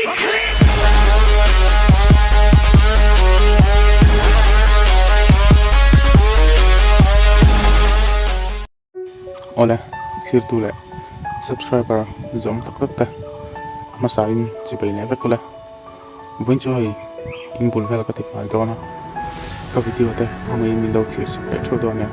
Awle thirtu leh subscriber zawm tak tak te hmasa in chipei leh vek ule vawiin chu hei in bul vel ka ti fai dawn a ka video te khawngaihin min lo thlir sak leh theuh dawn nia.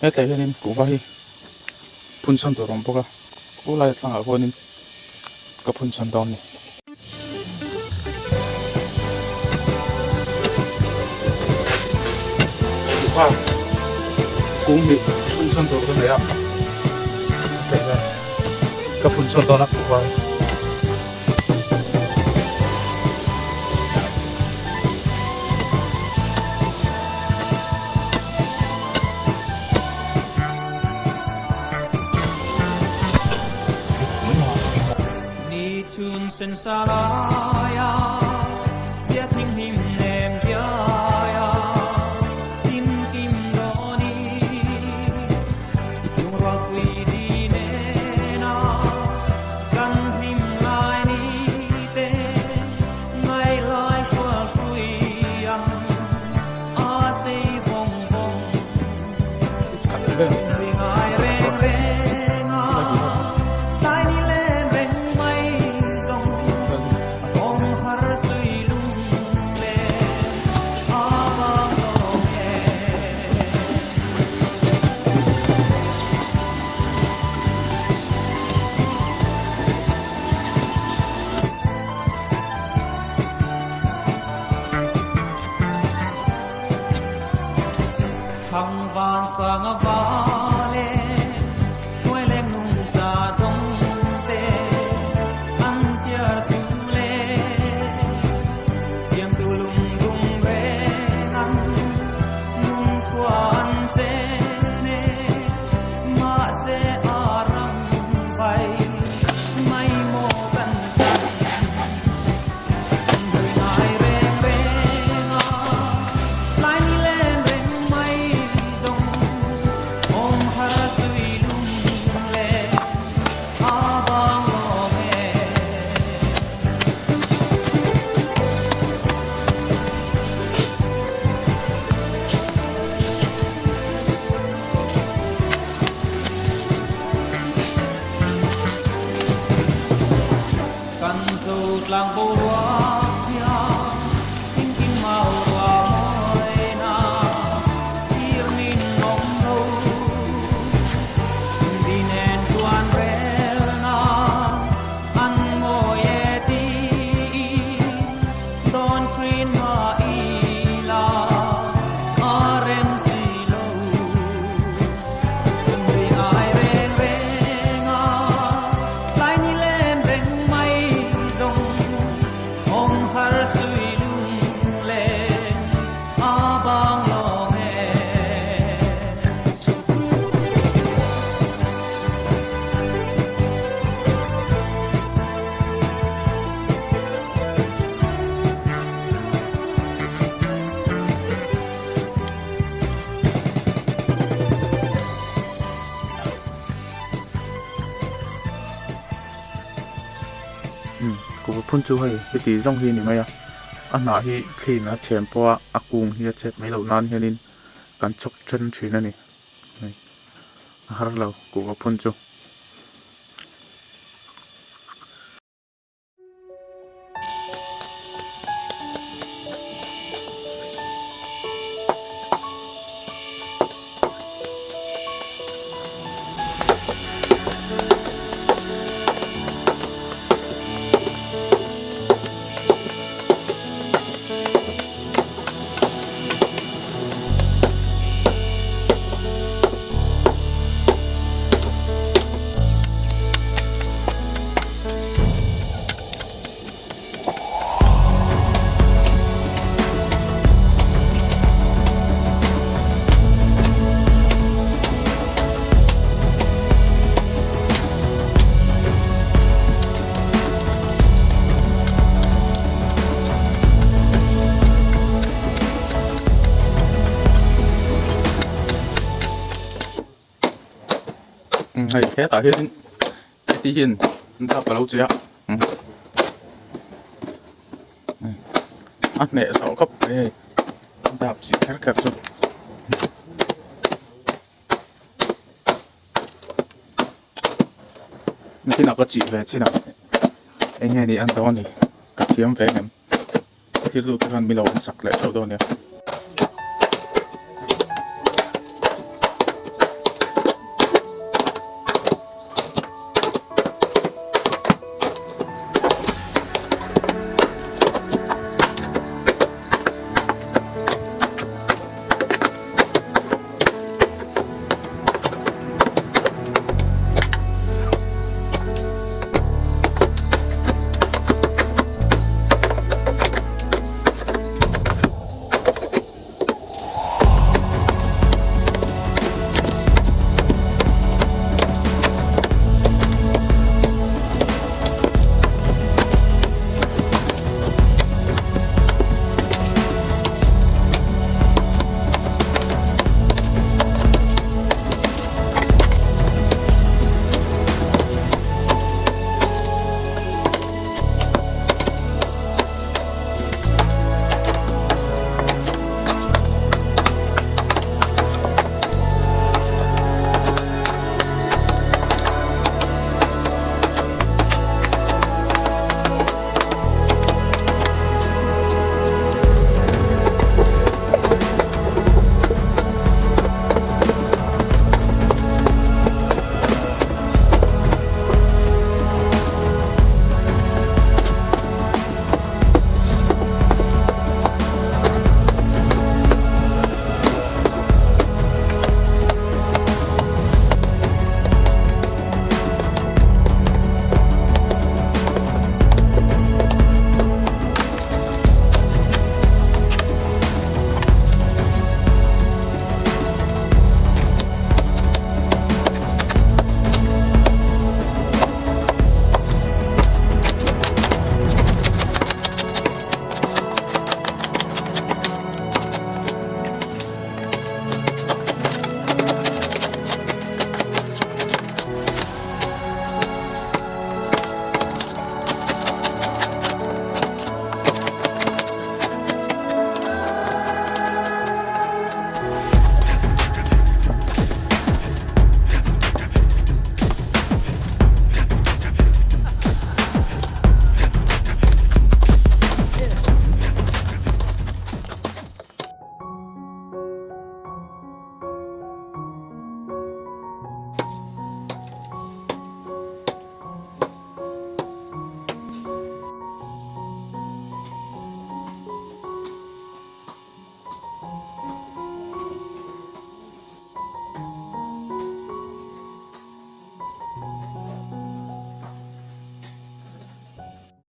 Hetlai hianin kuhva hi phun chhan tur a awm bawk a khulai a thlangah khuanin ka phun chhan dawn a ni. Kuhva kung hi phun chhan tur ka nei a hetlai hian ka phun chhan dawn a kuhva hi. Kuhva phun chu hei heti zawng hi a ni mai a a hnah hi thliin a chhem pawh a a kung hi a chep mai loh nan hianin kan chawk then thin a ni a har lo kuhva phun chu. Hei hetah hian heti hian dap a lo che a a hneh zawh khawp mai hei dap chi kher kher chu. Nakinah ka chih ve chin ah eng nge ni an dawn ni ka thiam ve em thil tu te khan mi lo an sak leh theuh dawn nia.